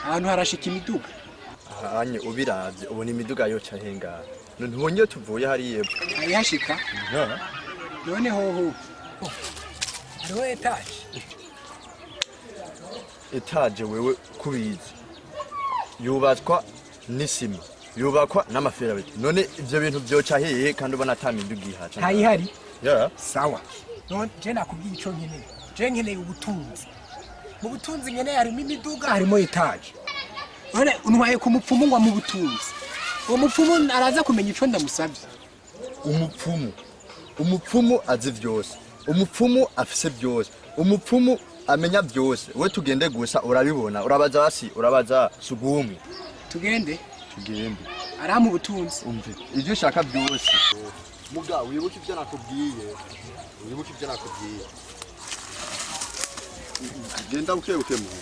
Ahantu harashika imiduga. Ahanye ubiravye ubona imiduga yoca hengaha? None ntubonye iyo tuvuye hariya epfo? Ayihashika. None hoho hariho étage? Étage wewe kubizi yubatswa n'isima, yubakwa n'ama fer à béton. None ivyo bintu vyoca hehe kandi ubona ata miduga ihaca? Ntayihari. Ya. Sawa, none je nakubwiye ico nkeneye. Je nkeneye ubutunzi. Mu butunzi nkeneye harimo imiduga, harimo étage. None untwaye ku mupfumu ngo mu butunzi, uwo mupfumu araza kumenya ico ndamusabye? Umupfumu azi vyose, umupfumu afise vyose, umupfumu amenya vyose. We tugende gusa, urabibona. Urabaza basi, urabaza sugumwe. Tugende. Tugende. Arampa ubutunzi. Umve, ivyo ushaka byose, muga wibuke ivyo nakubwiye, wibuke ivyo nakubwiye. Genda buke buke muhungu.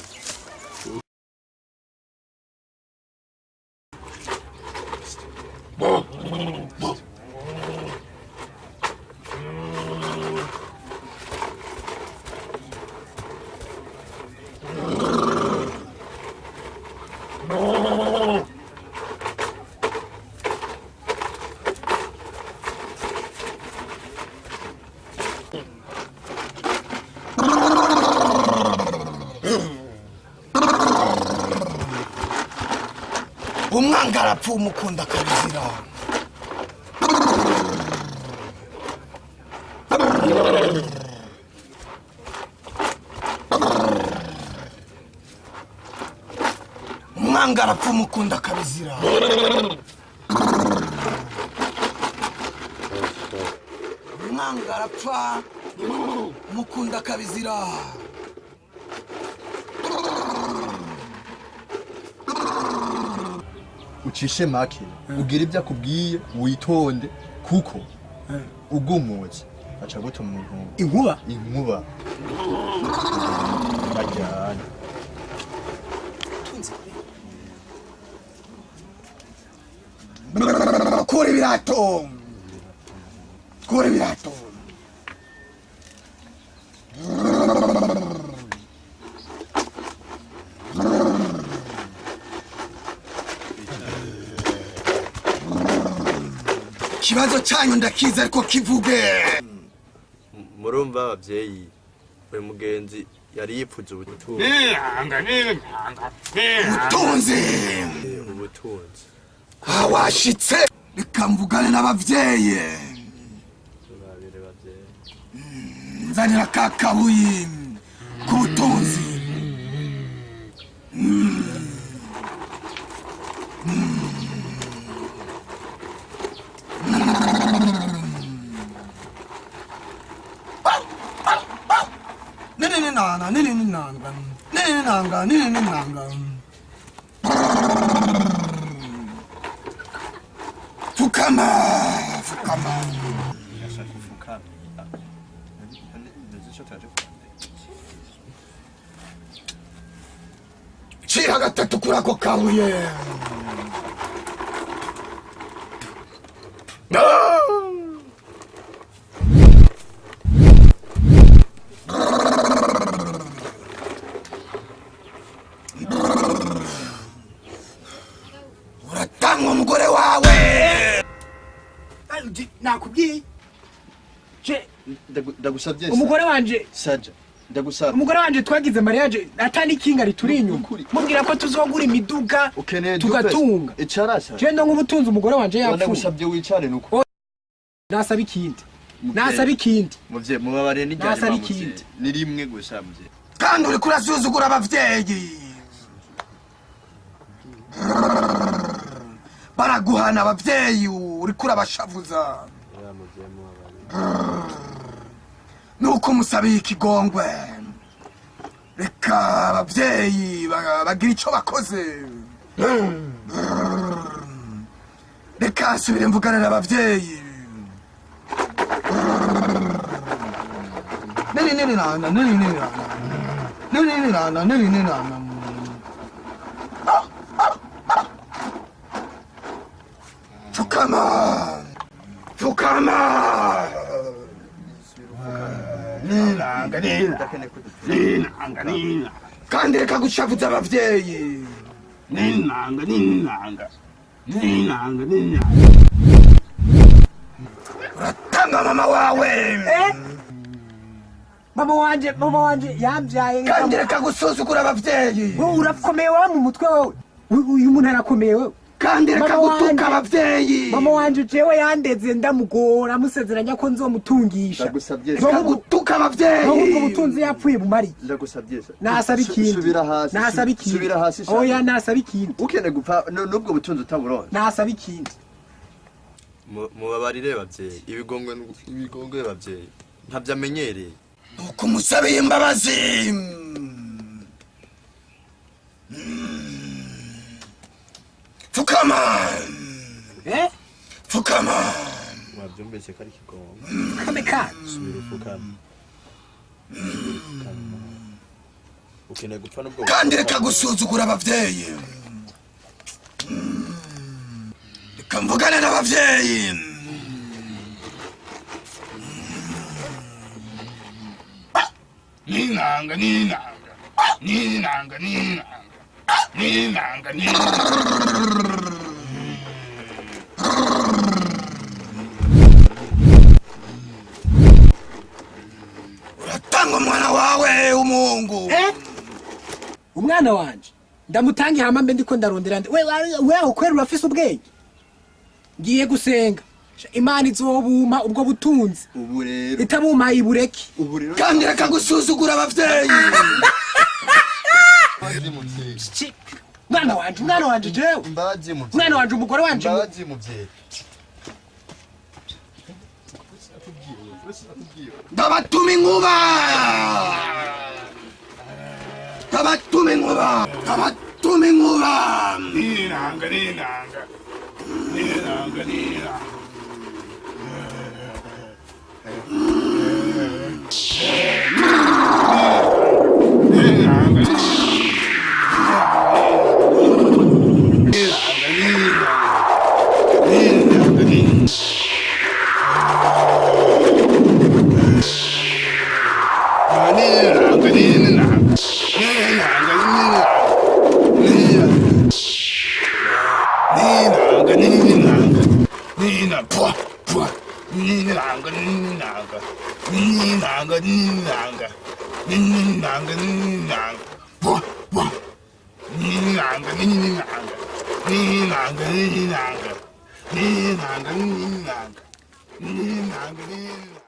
Umwanga arapfa, umukunda akabizira. Umwanga arapfa, umukunda akabizira. Umwanga arapfa, umukunda akabizira. Ucishe make, ugira ibyo akubwiye, witonde, kuko ugumutse aca gutuma umuntu. Inkuba. Inkuba bajyana. Ubutunzi. Kura ibirato, kura ibirato. Ikibazo cyanyu ndakizi, ariko kivuge. Murumva abavyeyi, uyu mugenzi yari yipfuza ubutunzi. Ubutunzi. Ubutunzi. Ah, washitse. Reka mvugane n'abavyeyi. Babiri bavyeyi. Nzanira ka kabuyi k'ubutunzi. Nini nana nini nanga nini nanga nini nanga. Fukama, fukama. Yashaka ufukame. Nzi ico taje kurondera. Cira gatatu kuri ako kabuye. Uratanga umugore wawe. Nakubwiye je. Ndagusavye. Umugore wanje. Saja, ndagusavye. Umugore wanje twagize mariage ata n'ikinga rituri inyuma. Nukuri. Mubwira ko tuzogura imiduga, Ukeneye tugatunga. Icara sa. Je ndo nk'ubutunzi umugore wanje yapfuye. Ndagusavye wicare nuko. Nasaba ikindi, nasaba ikindi. Muvyeyi, mubabare n'ijyanye. Nasaba ikindi. Ni rimwe gusa, muvyeyi. Kandi uriko urasuzugura abavyeyi, baraguhana abavyeyi, uriko urabashavuza. Ya muvyeyi, mubabare. Nuko umusabiye ikigongwe, reka abavyeyi bagira ico bakoze. Reka nsubire mvugane n'abavyeyi. Nini nini nana nini nini nana nini nini nana nini nini nana. Fukama, fukama. Ninanga nina ninanga nina. Kandi reka gushavuza abavyeyi. Ninanga, ninanga. Ninanga, ninanga. Uratanga mama wawe. Eh? Mama wanje yambyaye. Kandi reka gusuzugura abavyeyi. Wowe urakomeye wa mu mutwe wowe. Uyu muntu arakomeye wowe. Kandi reka Mama gutuka wanje. abavyeyi. Mama wanje jewe yandeze ndamugora, amusezeranya ko nzomutungisha. Ndagusabye. Reka gutuka abavyeyi. Nubwo ubwo butunzi yapfuye bumariye. Ndagusabye. Nasaba ikindi. Subira hasi. Nasaba ikindi. Subira hasi. Oya, nasaba ikindi. Ukeneye gupfa n'ubwo butunzi utaburonse. Nasaba ikindi. Mubabarire bavyeyi, ibigongwe ibigongwe bavyeyi, ntabyo amenyereye. Nuko umusabiye imbabazi. Pfukama. Eh. Pfukama. Wabyumvise ko ari ikigongwe. Kame kandi. Subira ufukame. Subira ufukame. Ukeneye gupfa n'ubwo Kandi reka gusuzugura abavyeyi. Reka mvugane n'abavyeyi. Ninanga, ninanga. Ninanga, ninanga. Ninanga, ninanga. Uratanga umwana wawe w'umuhungu. Eh, umwana wanje ndamutange hama mbe ndiko ndarondera nde? Wewe kwera urafise ubwenge. Ngiye gusenga. Imana izobumpa ubwo butunzi. Ubu rero. Itabumpaye ibureke. Ubu rero. Kandi reka gusuzugura abavyeyi. Imbabazi muvyeyi. Umwana wanje jewe. Imbabazi muvyeyi. Umwana wanje, umugore wanje. Imbabazi muvyeyi. Ndabatuma inkuba, ndabatuma inkuba, ndabatuma inkuba. Ninanga, ninanga. Ninanga, ninanga. Ninanga, ninanga. Ninanga, ninanga. Ninanga, ninanga. Ninanga, ninanga. Ninanga, ninanga. Nina, pwa, pwa. Ninanga, ninanga. Ninanga, ninanga. Ninanga, ninanga. Pwa, pwa. Ninanga, ninanga. Ninanga, ninanga. Ninanga, ninanga. Ninanga, ninanga.